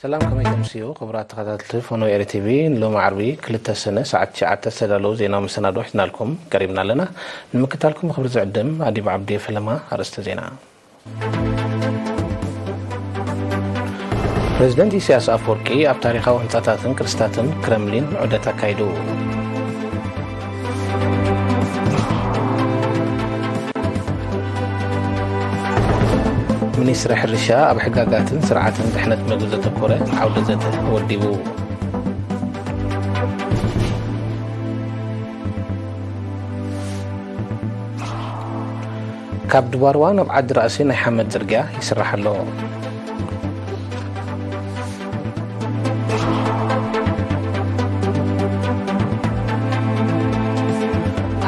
ሰላም፣ ከመይ ተምስዩ ክቡራት ተኸታተልቲ ፎኖ ኤሪ ቲቪ። ሎሚ ዓርቢ ክልተ ሰነ ሰዓት ትሽዓተ ዝተዳለዉ ዜናዊ መሰናዶ ሒዝናልኩም ቀሪብና ኣለና። ንምክታልኩም ብኽብሪ ዝዕድም ኣዲብ ዓብዲ። ፈለማ ኣርእስተ ዜና። ፕሬዝደንት ኢሳያስ ኣፈወርቂ ኣብ ታሪኻዊ ህንጻታትን ቅርስታትን ክረምሊን ዑደት ኣካይዱ። ሚኒስትሪ ሕርሻ ኣብ ሕጋጋትን ስርዓትን ድሕነት መግቢ ዘተኮረ ዓውደ ዘተ ወዲቡ። ካብ ድባርዋ ናብ ዓዲ ራእሲ ናይ ሓመድ ጽርግያ ይስራሕ ኣሎ።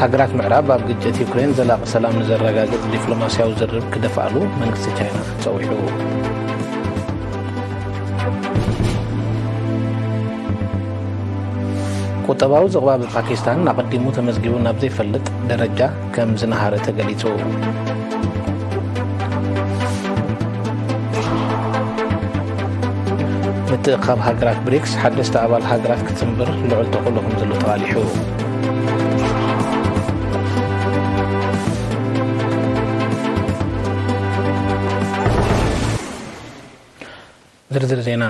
ሃገራት ምዕራብ ኣብ ግጭት ዩክሬን ዘላቒ ሰላም ንዘረጋግጽ ዲፕሎማስያዊ ዝርርብ ክደፍኣሉ መንግስቲ ቻይና ጸዊዑ። ቁጠባዊ ዝቕባበ ፓኪስታን ኣቐዲሙ ተመዝጊቡ ናብ ዘይፈልጥ ደረጃ ከም ዝነሃረ ተገሊጹ። ምትእኻብ ሃገራት ብሪክስ ሓደስቲ ኣባል ሃገራት ክትጽንብር ልዑል ተኽእሎ ከም ዘሎ ተቓሊሑ። ዝርዝር ዜና።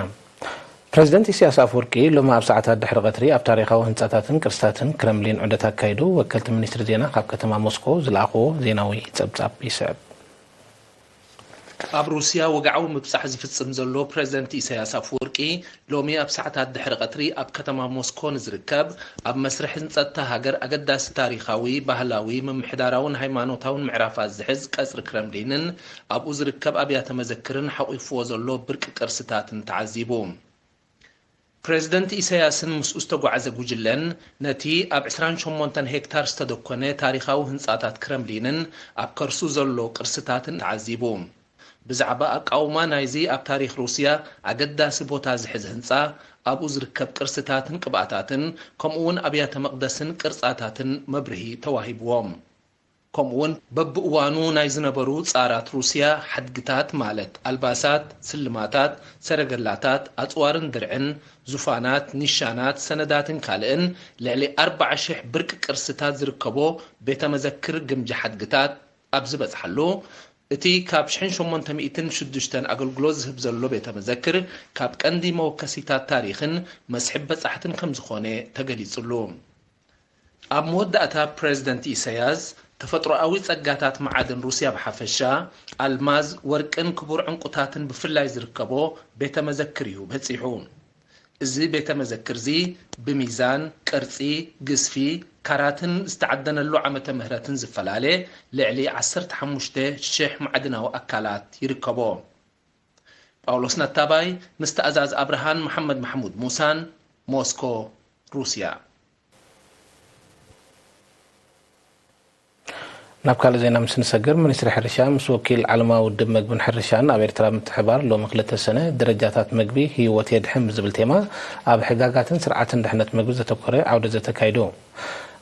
ፕረዚደንት ኢሳያስ ኣፈወርቂ ሎሚ ኣብ ሰዓታት ድሕሪ ቀትሪ ኣብ ታሪኻዊ ህንጻታትን ቅርስታትን ክረምሊን ዑደት ኣካይዱ። ወከልቲ ሚኒስትሪ ዜና ካብ ከተማ ሞስኮ ዝለኣኽዎ ዜናዊ ጸብጻብ ይስዕብ። ኣብ ሩስያ ወግዓዊ ምብጻሕ ዝፍጽም ዘሎ ፕረዚደንት ኢሳያስ ኣፈወርቂ፣ ሎሚ ኣብ ሰዓታት ድሕሪ ቀትሪ ኣብ ከተማ ሞስኮ ንዝርከብ ኣብ መስርሕ ህንጸት እታ ሃገር ኣገዳሲ ታሪኻዊ፣ ባህላዊ፣ ምምሕዳራውን ሃይማኖታውን ምዕራፋት ዝሕዝ ቀጽሪ ክረምሊንን ኣብኡ ዝርከብ ኣብያተ መዘክርን ሓቑፍዎ ዘሎ ብርቂ ቅርስታትን ተዓዚቡ። ፕረዚደንት ኢሳያስን ምስኡ ዝተጓዕዘ ጉጅለን ነቲ ኣብ ዕስራን ሸሞንተን ሄክታር ዝተደኮነ ታሪኻዊ ህንጻታት ክረምሊንን ኣብ ከርሱ ዘሎ ቅርስታትን ተዓዚቡ። ብዛዕባ ኣቃውማ ናይዚ ኣብ ታሪኽ ሩስያ ኣገዳሲ ቦታ ዝሕዝ ህንጻ፣ ኣብኡ ዝርከብ ቅርስታትን ቅብኣታትን፣ ከምኡ'ውን ኣብያተ መቕደስን ቅርጻታትን መብርሂ ተዋሂብዎም። ከምኡ'ውን በብእዋኑ ናይ ዝነበሩ ጻራት ሩስያ ሓድግታት፣ ማለት ኣልባሳት፣ ስልማታት፣ ሰረገላታት፣ ኣጽዋርን ድርዕን፣ ዙፋናት፣ ኒሻናት፣ ሰነዳትን ካልእን፣ ልዕሊ ኣርባዓ ሽሕ ብርቂ ቅርስታት ዝርከቦ ቤተ መዘክር ግምጃ ሓድግታት ኣብ ዝበጽሓሉ፣ እቲ ካብ ሽሕን ሸሞንተ ሚእትን ሽዱሽተን ኣገልግሎት ዝህብ ዘሎ ቤተ መዘክር፣ ካብ ቀንዲ መወከሲታት ታሪኽን መስሕብ በጻሕትን ከም ዝኾነ ተገሊጹሉ። ኣብ መወዳእታ ፕረዚደንት ኢሳያስ፣ ተፈጥሮኣዊ ጸጋታት መዓድን ሩስያ ብሓፈሻ፣ ኣልማዝ፣ ወርቅን ክቡር ዕንቁታትን ብፍላይ ዝርከቦ ቤተ መዘክር እዩ በጺሑ። እዚ ቤተ መዘክርዚ ብሚዛን፣ ቅርጺ፣ ግዝፊ፣ ካራትን ዝተዓደነሉ ዓመተ ምህረትን ዝፈላለ ልዕሊ ዓሰርተ ሓሙሽተ ሽሕ ማዕድናዊ ኣካላት ይርከቦ። ጳውሎስ ነታባይ ምስ ተኣዛዝ ኣብርሃን መሓመድ ማሕሙድ ሙሳን፣ ሞስኮ፣ ሩስያ። ናብ ካልእ ዜና ምስ ንሰግር፣ ሚኒስትሪ ሕርሻ ምስ ወኪል ዓለማዊ ውድብ መግብን ሕርሻን ኣብ ኤርትራ ምትሕባር ሎሚ ክልተ ሰነ ደረጃታት መግቢ ህይወት የድሕን ብዝብል ቴማ ኣብ ሕጋጋትን ስርዓትን ድሕነት መግቢ ዘተኮረ ዓውደ ዘተ ኣካይዱ።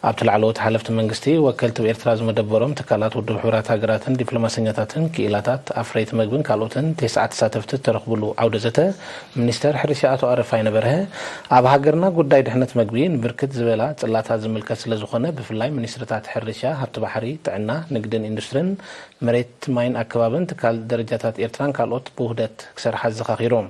ኣብቲ ላዕለዎት ሓለፍቲ መንግስቲ፣ ወከልቲ ኣብ ኤርትራ ዝመደበሮም ትካላት ውድብ ሕቡራት ሃገራትን ዲፕሎማሰኛታትን ክኢላታት ኣፍረይቲ መግብን ካልኦትን ተስዓት ተሳተፍቲ ዝተረኽብሉ ዓውደ ዘተ፣ ሚኒስተር ሕርሻ ኣቶ ኣረፋይነ በርሀ፣ ኣብ ሃገርና ጉዳይ ድሕነት መግቢ ንብርክት ዝበላ ጽላታት ዝምልከት ስለ ዝኾነ፣ ብፍላይ ሚኒስትርታት ሕርሻ፣ ሃብቲ ባሕሪ፣ ጥዕና፣ ንግድን ኢንዱስትሪን፣ መሬት፣ ማይን ኣከባብን፣ ትካል ደረጃታት ኤርትራን ካልኦት ብውህደት ክሰርሓ ኣዘኻኺሮም።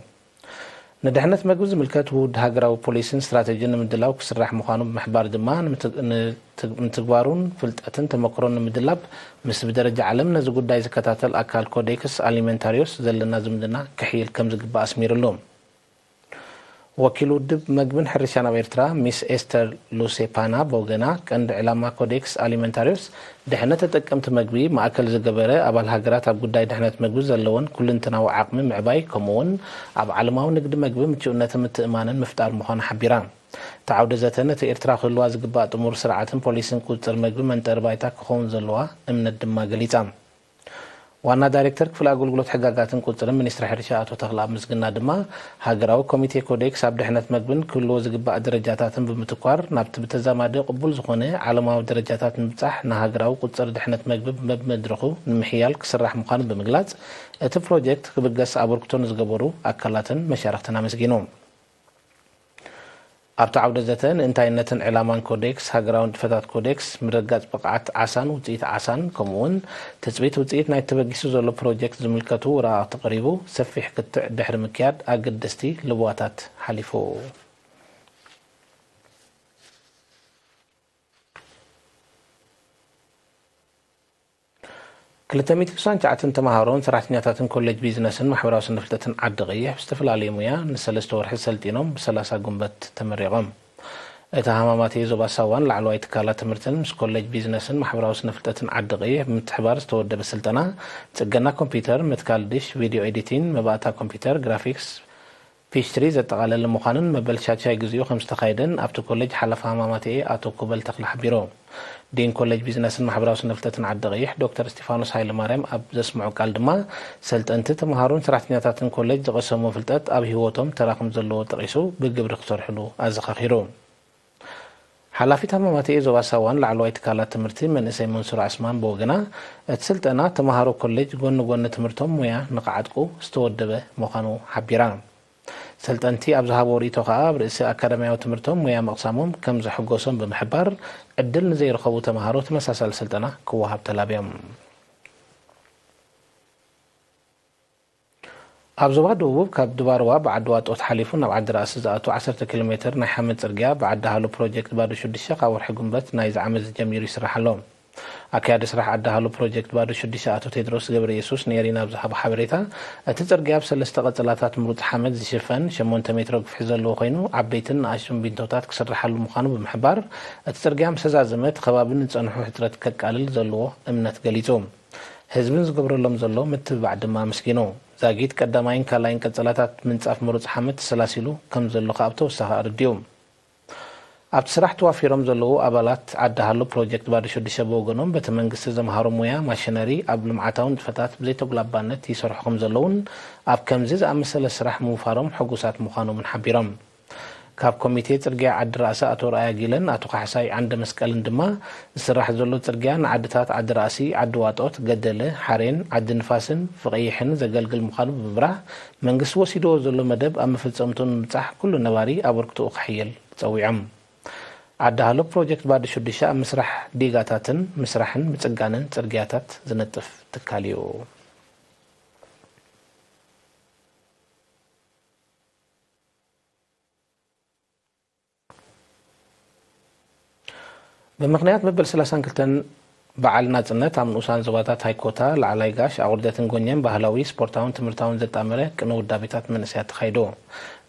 ንድሕነት መግቢ ዝምልከት ውሁድ ሃገራዊ ፖሊሲን ስትራተጂን ንምድላው ክስራሕ ምዃኑ ብምሕባር ድማ፣ ንምት-፣ ንትግ-፣ ንትግባሩን ፍልጠትን ተመክሮን ንምድላብ፣ ምስ ብደረጃ ዓለም ነዚ ጉዳይ ዝከታተል ኣካል ኮዴክስ ኣሊመንታሪዮስ ዘለና ዝምድና ክሕይል ከም ዝግባእ ኣስሚርሉ። ወኪል ውድብ መግብን ሕርሻን ኣብ ኤርትራ፣ ሚስ ኤስተር ሉሴፓና ብወገና፣ ቀንዲ ዕላማ ኮዴክስ ኣሊመንታሪዮስ፣ ድሕነት ተጠቀምቲ መግቢ ማእከል ዝገበረ፣ ኣባል ሃገራት ኣብ ጉዳይ ድሕነት መግቢ ዘለወን ኩልንተናዊ ዓቕሚ ምዕባይ፣ ከምኡ'ውን ኣብ ዓለማዊ ንግዲ መግቢ ምቹእነትን ምትእምማንን ምፍጣር ምዃኑ ሓቢራ። እቲ ዓውደ ዘተ፣ ነቲ ኤርትራ ክህልዋ ዝግባእ ጥሙር ስርዓትን ፖሊሲን ቁጽጽር መግቢ መንጠሪ ባይታ ክኸውን ዘለዋ እምነት ድማ ገሊጻ። ዋና ዳይሬክተር ክፍሊ ኣገልግሎት ሕጋጋትን ቁፅርን ሚኒስትሪ ሕርሻ ኣቶ ተኽለኣብ ምስግና ድማ፣ ሃገራዊ ኮሚቴ ኮዴክስ ኣብ ድሕነት መግብን ክህልዎ ዝግባእ ደረጃታትን ብምትኳር፣ ናብቲ ብተዛማዲ ቅቡል ዝኾነ ዓለማዊ ደረጃታት ንምብጻሕ፣ ንሃገራዊ ቁፅሪ ድሕነት መግቢ በብመድረኹ ንምሕያል ክስራሕ ምዃኑ ብምግላጽ፣ እቲ ፕሮጀክት ክብገስ ኣበርክቶ ንዝገበሩ ኣካላትን መሻርኽትን ኣመስጊኑ። ኣብቲ ዓውደ ዘተ፣ ንእንታይነትን ዕላማን ኮዴክስ፣ ሃገራዊ ንጥፈታት ኮዴክስ፣ ምርግጋጽ ብቕዓት ዓሳን ውጽኢት ዓሳን፣ ከምኡ'ውን ትጽቢት ውጽኢት ናይ ተበጊሱ ዘሎ ፕሮጀክት ዝምልከቱ ወረቓቕቲ ቀሪቡ፣ ሰፊሕ ክትዕ ድሕሪ ምክያድ ኣገደስቲ ልብዋታት ሓሊፉ። ክልተ ሚእቲ ስሳን ትሽዓተን ተምሃሮን ሰራሕተኛታትን ኮሌጅ ቢዝነስን ማሕበራዊ ስነ ፍልጠትን ዓዲ ቀይሕ ብዝተፈላለየ ሙያ ንሰለስተ ወርሒ ሰልጢኖም ብሰላሳ ጉንበት ተመሪቖም። እቲ ሃማማተኤ ዞባ ሳዋን ላዕለዋይ ትካላት ትምህርትን ምስ ኮሌጅ ቢዝነስን ማሕበራዊ ስነ ፍልጠትን ዓዲ ቀይሕ ብምትሕባር ዝተወደበ ስልጠና፣ ጽገና ኮምፒውተር፣ ምትካል ዲሽ፣ ቪድዮ ኤዲቲን፣ መባእታ ኮምፒውተር ግራፊክስ፣ ፒችትሪ ዘጠቓለለ ምዃኑን መበል ሻድሻይ ግዚኡ ከም ዝተኻየደን ኣብቲ ኮሌጅ ሓላፊ ሃማማተኤ ኣቶ ኮበል ተኽለ ሓቢሩ። ዲን ኮሌጅ ቢዝነስን ማሕበራዊ ስነ ፍልጠትን ዓዲ ቀይሕ ዶክተር እስጢፋኖስ ሃይለማርያም ኣብ ዘስምዖ ቃል ድማ፣ ሰልጠንቲ፣ ተምሃሮን ሰራሕተኛታትን ኮሌጅ ዝቐሰምዎ ፍልጠት ኣብ ህይወቶም ተራ ከም ዘለዎ ጠቒሱ፣ ብግብሪ ክሰርሕሉ ኣዘኻኺሩ። ሓላፊት ሃማማተኤ ዞባ ሳዋን ላዕለዋይ ትካላት ትምህርቲ መንእሰይ መንሱር ዓስማን ብወገና፣ እቲ ስልጠና ተምሃሮ ኮሌጅ ጎኒ ጎኒ ትምህርቶም ሙያ ንክዓጥቁ ዝተወደበ ምዃኑ ሓቢራ። ሰልጠንቲ ኣብ ዝሃብዎ ርእይቶ ከኣ፣ ኣብ ርእሲ ኣካዳሚያዊ ትምህርቶም ሙያ ምቕሳሞም ከም ዘሐጎሶም ብምሕባር፣ ዕድል ንዘይረኸቡ ተምሃሮ ተመሳሳሊ ስልጠና ክወሃብ ተላብዮም። ኣብ ዞባ ደቡብ፣ ካብ ድባርዋ ብዓዲ ዋጦት ሓሊፉ ናብ ዓዲ ራእሲ ዝኣቱ ዓሰርተ ኪሎ ሜትር ናይ ሓመድ ጽርግያ ብዓዲ ሃሎ ፕሮጀክት ባዶ ሽዱሽተ ካብ ወርሒ ጉንበት ናይዚ ዓመት ጀሚሩ ይስራሕ ኣሎ። ኣካያዲ ስራሕ ዓዲ ሃሎ ፕሮጀክት ባዶ ሽዱሽተ ኣቶ ቴድሮስ ገብረየሱስ ንኤሪና ኣብ ዝሃቦ ሓበሬታ፣ እቲ ጽርግያ ብሰለስተ ቀጽላታት ምሩጽ ሓመድ ዝሽፈን ሸሞንተ ሜትሮ ግፍሒ ዘለዎ ኮይኑ፣ ዓበይትን ንኣሽቱን ቢንቶታት ክስርሓሉ ምዃኑ ብምሕባር፣ እቲ ጽርግያ ምስ ተዛዘመ፣ እቲ ከባቢ ንዝጸንሑ ሕጽረት ከቃልል ዘለዎ እምነት ገሊጹ። ህዝብን ዝገብረሎም ዘሎ ምትብባዕ ድማ ኣመስጊኑ። ዛጊት ቀዳማይን ካልኣይን ቀጸላታት ምንጻፍ ምሩጽ ሓመድ ተሰላሲሉ ከም ዘሎ ከኣ ብተወሳኺ ኣረዲኡ። ኣብቲ ስራሕ ተዋፊሮም ዘለዉ ኣባላት ዓዲ ሃሎ ፕሮጀክት ባዶ ሽዱሽተ ብወገኖም፣ በቲ መንግስቲ ዘምሃሮም ሞያ ማሽነሪ ኣብ ልምዓታዊ ንጥፈታት ብዘይተጉላባነት ይሰርሑ ከም ዘለዉን ኣብ ከምዚ ዝኣመሰለ ስራሕ ምውፋሮም ሕጉሳት ምዃኖምን ሓቢሮም። ካብ ኮሚቴ ጽርግያ ዓዲ ራእሲ ኣቶ ረኣያ ጊለን ኣቶ ካሕሳይ ዓንደ መስቀልን ድማ፣ ዝስራሕ ዘሎ ጽርግያ ንዓድታት ዓዲ ራእሲ፣ ዓዲ ዋጦት፣ ገደለ፣ ሓሬን፣ ዓዲ ንፋስን ፍቕይሕን ዘገልግል ምዃኑ ብምብራህ፣ መንግስቲ ወሲድዎ ዘሎ መደብ ኣብ መፈጸምትኡ ንምብጻሕ ኩሉ ነባሪ ኣበርክትኡ ከሕይል ጸዊዖም። ዓዲ ሃሎ ፕሮጀክት ባዲ ሽዱሽተ ኣብ ምስራሕ ዲጋታትን ምስራሕን ምጽጋንን ጽርግያታት ዝነጥፍ ትካል እዩ። ብምኽንያት መበል ሰላሳን ክልተን በዓል ናጽነት ኣብ ንኡሳን ዞባታት ሃይኮታ፣ ላዕላይ ጋሽ፣ ኣቑርደትን ጎኘን ባህላዊ፣ ስፖርታውን ትምህርታውን ዘጣመረ ቅነ ውዳቤታት መንእሰያት ተኻይዶ።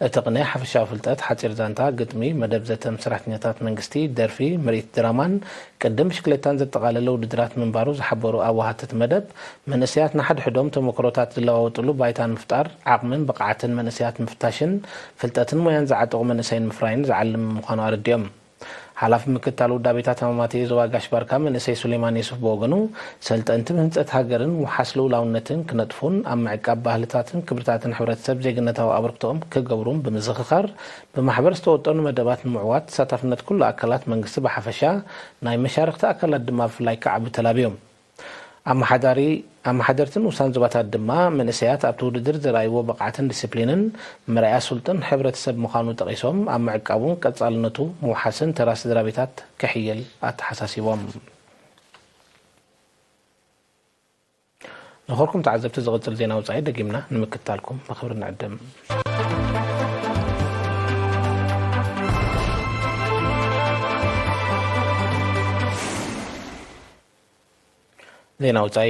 እቲ ቅነ ሓፈሻዊ ፍልጠት፣ ሓጺር ዛንታ፣ ግጥሚ፣ መደብ ዘተ ምስ ሰራሕተኛታት መንግስቲ፣ ደርፊ፣ ምርኢት ድራማን ቅድም ብሽክለታን ዘጠቓለለ ውድድራት ምንባሩ ዝሓበሩ ኣዋሃቲ እቲ መደብ፣ መንእሰያት ንሓድሕዶም ተመክሮታት ዝለዋወጥሉ ባይታ ንምፍጣር፣ ዓቕምን ብቕዓትን መንእሰያት ንምፍታሽን ፍልጠትን ሞያን ዝዓጠቑ መንእሰይ ንምፍራይን ዝዓለመ ምዃኑ ኣረዲኦም። ሓላፊ ምክትታል ውዳቤታት ሕማማት ዞባ ጋሽ ባርካ መንእሰይ ሱሌማን የሱፍ ብወገኑ፣ ሰልጠንቲ ብህንጸት ሃገርን ውሓስ ልኡላውነትን ክነጥፉን ኣብ ምዕቃብ ባህልታትን ክብርታትን ሕብረተሰብ ዜግነታዊ ኣበርክቶኦም ክገብሩን ብምዝኽኻር፣ ብማሕበር ዝተወጠኑ መደባት ንምዕዋት ተሳታፍነት ኩሉ ኣካላት መንግስቲ ብሓፈሻ፣ ናይ መሻርኽቲ ኣካላት ድማ ብፍላይ ክዓቢ ተላብዮም። ኣመሓዳሪ ኣመሓደርትን ውሳን ዞባታት ድማ፣ መንእሰያት ኣብቲ ውድድር ዘርኣይዎ ብቕዓትን ዲስፕሊንን መርኣያ ስልጡን ሕብረተሰብ ምዃኑ ጠቒሶም፣ ኣብ ምዕቃቡን ቀጻልነቱ ምውሓስን ተራ ስድራ ቤታት ክሕይል ኣተሓሳሲቦም። ንኸርኩም ተዓዘብቲ ዝቕጽል ዜና ውጻኢ ደጊምና ንምክትታልኩም ብኽብሪ ንዕድም። ዜና ውጻኢ።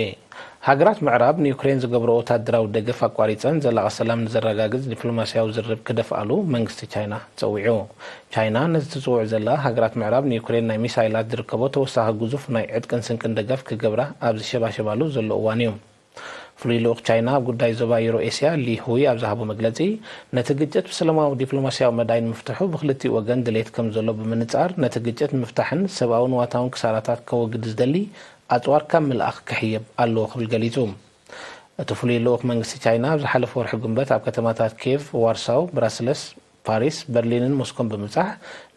ሃገራት ምዕራብ ንዩክሬን ዝገብሮ ወታደራዊ ደገፍ ኣቋሪጸን ዘላቒ ሰላም ንዘረጋግጽ ዲፕሎማስያዊ ዝርርብ ክደፍኣሉ መንግስቲ ቻይና ጸዊዑ። ቻይና ነዚ ትጽውዕ ዘላ፣ ሃገራት ምዕራብ ንዩክሬን ናይ ሚሳይላት ዝርከቦ ተወሳኺ ግዙፍ ናይ ዕጥቅን ስንቅን ደገፍ ክገብራ ኣብ ዝሸባሸባሉ ዘሎ እዋን እዩ። ፍሉይ ልኡኽ ቻይና ኣብ ጉዳይ ዞባ ዩሮ ኤስያ ሊ ሁይ ኣብ ዝሃቦ መግለጺ፣ ነቲ ግጭት ብሰላማዊ ዲፕሎማስያዊ መዳይ ንምፍትሑ ብክልቲኡ ወገን ድሌት ከም ዘሎ ብምንጻር፣ ነቲ ግጭት ንምፍታሕን ሰብኣውን ንዋታውን ክሳራታት ከወግድ ዝደሊ ኣጽዋር ካብ ምልኣኽ ክሕየብ ኣለዎ ክብል ገሊጹ። እቲ ፍሉይ ልኡኽ መንግስቲ ቻይና ኣብ ዝሓለፈ ወርሒ ጉንበት ኣብ ከተማታት ኪየቭ፣ ዋርሳው፣ ብራስለስ፣ ፓሪስ፣ በርሊንን ሞስኮን ብምብጻሕ፣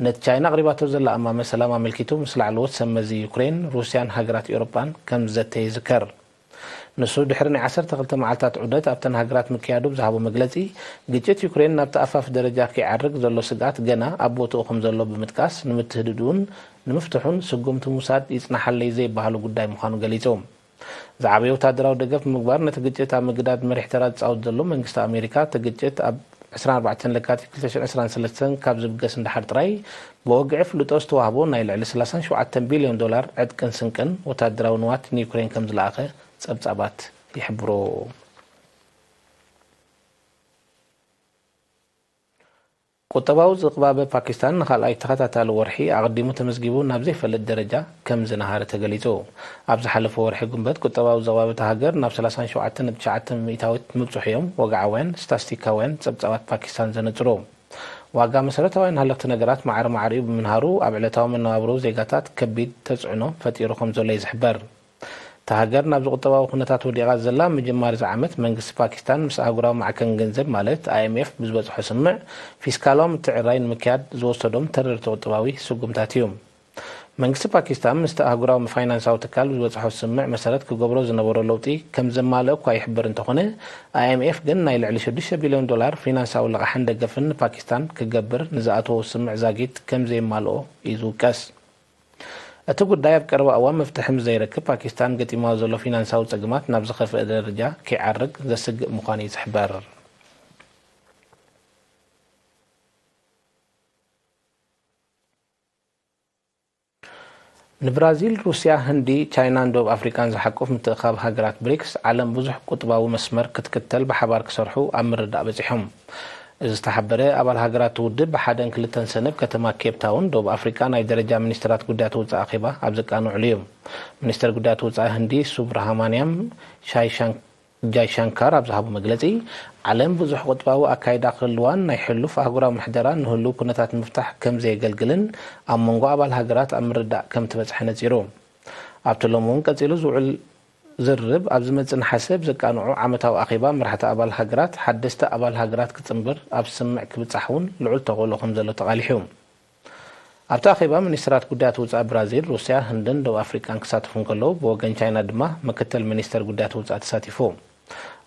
ነቲ ቻይና ኣቕሪባቶ ዘላ እማመ ሰላም ኣመልኪቱ ምስ ላዕለዎት ሰብ መዚ ዩክሬን፣ ሩስያን ሃገራት ኤውሮጳን ከም ዝዘተ ይዝከር። ንሱ ድሕሪ ናይ ዓሰርተ ክልተ መዓልታት ዑደት ኣብተን ሃገራት ምክያዱ ብዝሃቦ መግለጺ፣ ግጭት ዩክሬን ናብቲ ኣፋፍ ደረጃ ከይዓርግ ዘሎ ስግኣት ገና ኣብ ቦትኡ ከም ዘሎ ብምጥቃስ፣ ንምትህድድኡን ንምፍትሑን ስጉምቲ ምውሳድ ይጽናሓለይ ዘይበሃሎ ጉዳይ ምዃኑ ገሊጹ። ዝዓበየ ወታደራዊ ደገፍ ብምግባር ነቲ ግጭት ኣብ ምግዳድ መሪሕ ተራ ዝጻወት ዘሎ መንግስቲ ኣሜሪካ፣ እቲ ግጭት ኣብ ዕስራን ኣርባዕተን ለካቲት ክልተ ሽሕን ዕስራን ሰለስተን ካብ ዝብገስ ንደሓር ጥራይ ብወግዒ ኣፍልጦ ዝተዋህቦ ናይ ልዕሊ ሰላሳን ሸውዓተን ቢልዮን ዶላር ዕጥቅን ስንቅን ወታደራዊ ንዋት ንዩክሬን ከም ዝለኣኸ ጸብጻባት ይሕብሩ። ቁጠባዊ ዝቕባበ ፓኪስታን ንኻልኣይ ተኸታታሊ ወርሒ ኣቐዲሙ ተመዝጊቡ ናብ ዘይፈልጥ ደረጃ ከም ዝነሃረ ተገሊጹ። ኣብ ዝሓለፈ ወርሒ ጉንበት ቁጠባዊ ዝቕባበ እታ ሃገር ናብ ሰላሳን ሸውዓተን ነጥቢ ትሽዓተ ሚእታዊት ምብጽሑ እዮም ወግዓውያን ስታስቲካውያን ጸብጻባት ፓኪስታን ዘነጽሩ። ዋጋ መሰረታውያን ሃለኽቲ ነገራት ማዕረ ማዕሪኡ ብምንሃሩ ኣብ ዕለታዊ መነባብሮ ዜጋታት ከቢድ ተጽዕኖ ፈጢሩ ከም ዘሎ እዩ ዝሕበር። እታ ሃገር ናብዚ ቁጠባዊ ኩነታት ወዲቓ ዘላ ምጅማር እዚ ዓመት መንግስቲ ፓኪስታን ምስ ኣህጉራዊ ማዕከን ገንዘብ ማለት ኣይ ኤም ኤፍ ብዝበጽሖ ስምምዕ ፊስካላዊ ምትዕርራይ ንምክያድ ዝወሰዶም ተረርቲ ቁጠባዊ ስጉምታት እዩ። መንግስቲ ፓኪስታን ምስቲ ኣህጉራዊ ፋይናንሳዊ ትካል ብዝበጽሖ ስምምዕ መሰረት ክገብሮ ዝነበሮ ለውጢ ከም ዘማልኦ እኳ ይሕብር እንተኾነ፣ ኣይ ኤም ኤፍ ግን ናይ ልዕሊ ሽዱሽተ ቢልዮን ዶላር ፊናንሳዊ ልቓሕን ደገፍን ንፓኪስታን ክገብር ንዝኣተዎ ስምምዕ ዛጊት ከም ዘየማልኦ እዩ ዝውቀስ። እቲ ጉዳይ ኣብ ቀረባ እዋን መፍትሒ ምስ ዘይረክብ፣ ፓኪስታን ገጢማዎ ዘሎ ፊናንሳዊ ጸገማት ናብ ዝኸፍአ ደረጃ ከይዓርግ ዘስግእ ምዃኑ እዩ ዝሕበር። ንብራዚል፣ ሩስያ፣ ህንዲ፣ ቻይናን ደቡብ ኣፍሪቃን ዝሓቁፍ ምትእኻብ ሃገራት ብሪክስ፣ ዓለም ብዙሕ ቁጥባዊ መስመር ክትክተል ብሓባር ክሰርሑ ኣብ ምርዳእ በጺሖም። እዚ ዝተሓበረ፣ ኣባል ሃገራት ውድብ ብሓደን ክልተን ሰነ ኣብ ከተማ ኬፕ ታውን፣ ደቡብ ኣፍሪቃ፣ ናይ ደረጃ ሚኒስትራት ጉዳያት ወጻኢ ኣኼባ ኣብ ዘቃንዑሉ እዩ። ሚኒስተር ጉዳያት ወጻኢ ህንዲ ሱብራሃማንያም ሻይሻን ጃይሻንካር ኣብ ዝሃቦ መግለጺ፣ ዓለም ብዙሕ ቁጥባዊ ኣካይዳ ክህልዋን ናይ ሕሉፍ ኣህጉራዊ ምሕደራ ንህሉው ኩነታት ንምፍታሕ ከም ዘየገልግልን ኣብ መንጎ ኣባል ሃገራት ኣብ ምርዳእ ከም ትበጽሐ ነጺሩ። ኣብቲ ሎሚ እውን ቀጺሉ ዝውዕል ዝርርብ፣ ኣብ ዝመጽእ ነሓሰ ኣብ ዘቃንዑ ዓመታዊ ኣኼባ መራሕቲ ኣባል ሃገራት፣ ሓደስቲ ኣባል ሃገራት ክጽንብር ኣብ ስምምዕ ክብጻሕ እውን ልዑል ተኽእሎ ከም ዘሎ ተቓሊሑ። ኣብቲ ኣኼባ፣ ሚኒስትራት ጉዳያት ወጻኢ ብራዚል፣ ሩስያ፣ ህንድን ደቡብ ኣፍሪቃን ክሳተፉ እንከለዉ፣ ብወገን ቻይና ድማ ምክትል ሚኒስተር ጉዳያት ወጻኢ ተሳቲፉ።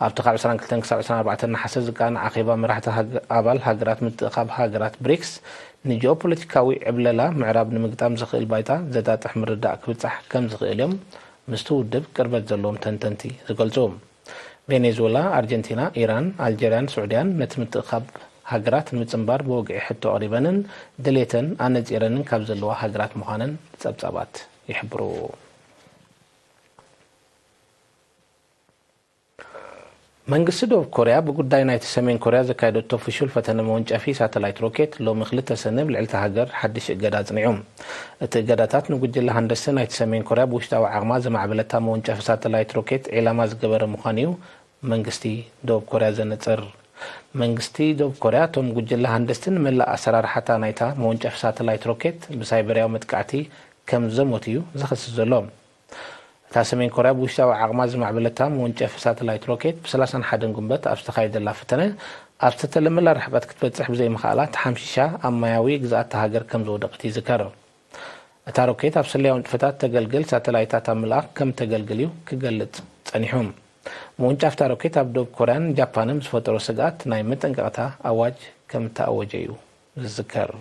ኣብቲ ካብ ዕስራን ክልተን ክሳብ ዕስራን ኣርባዕተን ነሓሰ ዝቃናዕ ኣኼባ፣ መራሕቲ ሃገ-፣ ኣባል ሃገራት ምትእኻብ ሃገራት ብሪክስ፣ ንጂኦፖለቲካዊ ዕብለላ ምዕራብ ንምግጣም ዝኽእል ባይታ ዘጣጥሕ ምርዳእ ክብጻሕ ከም ዝኽእል እዮም ምስቲ ውድብ ቅርበት ዘለዎም ተንተንቲ ዝገልጹ። ቬኔዙዌላ፣ ኣርጀንቲና፣ ኢራን፣ ኣልጀርያን ስዑድያን ነቲ ምትእኻብ ሃገራት ንምጽንባር ብወግዒ ሕቶ ኣቕሪበንን ድሌተን ኣነጺረንን ካብ ዘለዋ ሃገራት ምዃነን ጸብጻባት ይሕብሩ። መንግስቲ ደቡብ ኮርያ ብጉዳይ ናይቲ ሰሜን ኮርያ ዘካየደቶ ፍሹል ፈተነ መወንጨፊ ሳተላይት ሮኬት ሎሚ ክልተ ሰነ ኣብ ልዕሊ እታ ሃገር ሓድሽ እገዳ ኣጽኒዑ። እቲ እገዳታት ንጉጅለ ሃንደስቲ ናይቲ ሰሜን ኮርያ ብውሽጣዊ ዓቕማ ዘማዕበለታ መወንጨፊ ሳተላይት ሮኬት ዒላማ ዝገበረ ምዃኑ እዩ መንግስቲ ደቡብ ኮርያ ዘነጽር። መንግስቲ ደቡብ ኮርያ፣ እቶም ጉጅለ ሃንደስቲ ንመላእ ኣሰራርሓታ ናይታ መወንጨፊ ሳተላይት ሮኬት ብሳይበርያዊ መጥቃዕቲ ከም ዘሞት እዩ ዝኸስስ ዘሎ። እታ ሰሜን ኮርያ ብውሽጣዊ ዓቕማ ዝማዕበለታ መወንጨፊ ሳተላይት ሮኬት፣ ብ ሰላሳን ሓደን ጉንበት ኣብ ዝተኻየደላ ፈተነ፣ ኣብ ዝተተለመላ ርሕቀት ክትበጽሕ ብዘይምኽኣላ ተሓምሺሻ ኣብ ማያዊ ግዝኣት እታ ሃገር ከም ዝወደቐት ይዝከር። እታ ሮኬት ኣብ ስለያዊ ንጥፈታት ተገልግል ሳተላይታት ኣብ ምልኣኽ ከም ተገልግል እዩ ክገልጽ ጸኒሑ። ምውንጫፍ እታ ሮኬት ኣብ ደቡብ ኮርያን ጃፓንን ዝፈጠሮ ስግኣት ናይ መጠንቀቕታ ኣዋጅ ከም እተኣወጀ እዩ ዝዝከር።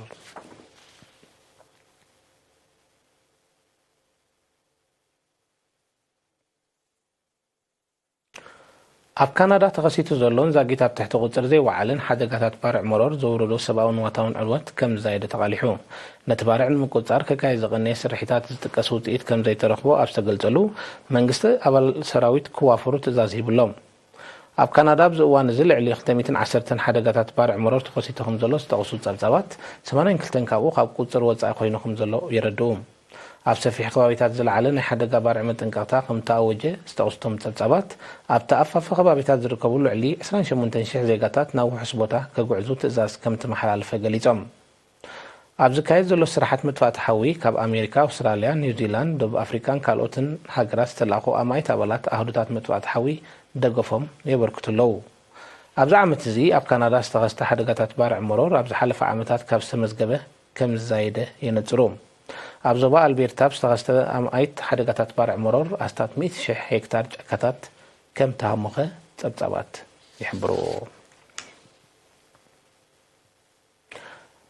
ኣብ ካናዳ ተኸሲቱ ዘሎን ዛጊት ኣብ ትሕቲ ቁጽር ዘይወዓለን ሓደጋታት ባርዕ መሮር ዘውረዶ ሰብኣውን ንዋታውን ዕንወት ከም ዝዛየደ ተቓሊሑ። ነቲ ባርዕ ንምቁጽጻር ክካየድ ዝቐነየ ስርሒታት ዝጥቀስ ውጽኢት ከም ዘይተረኽቦ ኣብ ዝተገልጸሉ፣ መንግስቲ ኣባል ሰራዊት ክዋፈሩ ትእዛዝ ሂቡ ኣሎ። ኣብ ካናዳ ኣብዚ እዋን እዚ ልዕሊ ክልተ ሚእትን ዓሰርተን ሓደጋታት ባርዕ መሮር ተኸሲቱ ከም ዘሎ ዝጠቕሱ ጸብጻባት፣ ሰማንያን ክልተን ካብኡ ካብ ቁጽር ወጻኢ ኮይኑ ከም ዘሎ የረድኡ። ኣብ ሰፊሕ ከባቢታት ዝለዓለ ናይ ሓደጋ ባርዕ መጠንቀቕታ ከም እተኣወጀ ዝጠቕሱ እቶም ጸብጻባት፣ ኣብቲ ኣፋፈ ከባቢታት ዝርከቡ ልዕሊ ዕስራን ሸሞንተን ሽሕ ዜጋታት ናብ ውሑስ ቦታ ክጉዕዙ ትእዛዝ ከም እተመሓላለፈ ገሊጾም። ኣብ ዝካየድ ዘሎ ስራሓት ምጥፋእቲ ሓዊ ካብ ኣሜሪካ፣ ኣውስትራልያ፣ ኒውዚላንድ፣ ደቡብ ኣፍሪካን ካልኦትን ሃገራት ዝተላእኹ ኣማኢት ኣባላት ኣህዱታት ምጥፋእቲ ሓዊ ደገፎም የበርክቱ ኣለዉ። ኣብዚ ዓመት እዚ ኣብ ካናዳ ዝተኸስተ ሓደጋታት ባርዕ መሮር ኣብ ዝሓለፈ ዓመታት ካብ ዝተመዝገበ ከም ዝዛየደ የነጽሩ። ኣብ ዞባ ኣልቤርታ ኣብ ዝተኸስተ ኣማኢት ሓደጋታት ባርዕ መሮር ኣስታት ሚእቲ ሽሕ ሄክታር ጫካታት ከም ተሃሞኸ ጸብጻባት ይሕብሩ።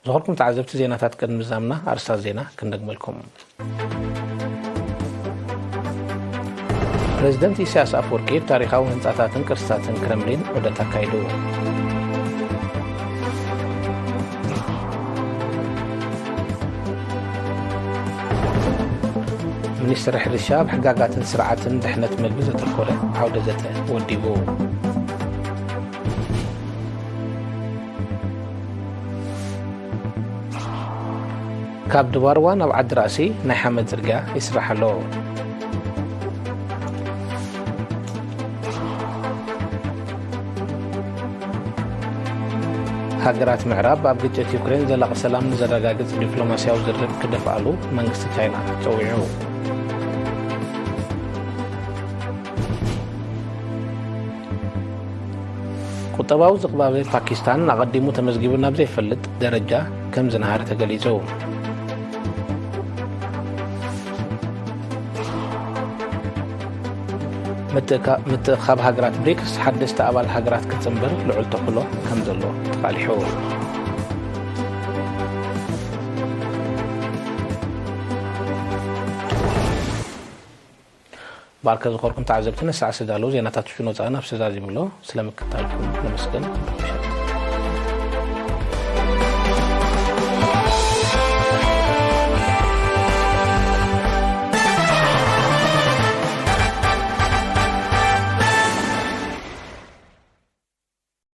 ዝኾንኩም ተዓዘብቲ ዜናታት ቅድሚ ምዛምና ኣርስታት ዜና ክንደግመልኩም። ፕሬዝደንት ኢሳያስ ኣፈወርቂ ኣብ ታሪኻዊ ህንጻታትን ቅርስታትን ክረምሊን ዑደት ኣካይዱ። ሚኒስትሪ ሕርሻ ኣብ ሕጋጋትን ስርዓትን ድሕነት መግቢ ዘተኮረ ዓውደ ዘተ ወዲቡ። ካብ ድባርዋ ናብ ዓዲ ራእሲ ናይ ሓመድ ጽርግያ ይስራሕ ኣሎ። ሃገራት ምዕራብ ኣብ ግጭት ዩክሬን ዘላቒ ሰላም ንዘረጋግጽ ዲፕሎማስያዊ ዝርርብ ክደፍኣሉ መንግስቲ ቻይና ጸዊዑ። ቁጠባዊ ዝቕባበ ፓኪስታን ኣቐዲሙ ተመዝጊቡ ናብ ዘይፈልጥ ደረጃ ከም ዝነሃረ ተገሊጹ። ምትእካ-፣ ምትእኻብ ሃገራት ብሪክስ ሓደስቲ ኣባል ሃገራት ክትጽንብር ልዑል ተኽእሎ ከም ዘሎ ተቓሊሑ። ባርከ ዝኾርኩም ተዓዘብቲ ነሳዕ ዝተዳለዉ ዜናታት ሽኖ ጻና ኣብ ሰዛዚሙሎ ስለ ምክታልኩም ነመስገን።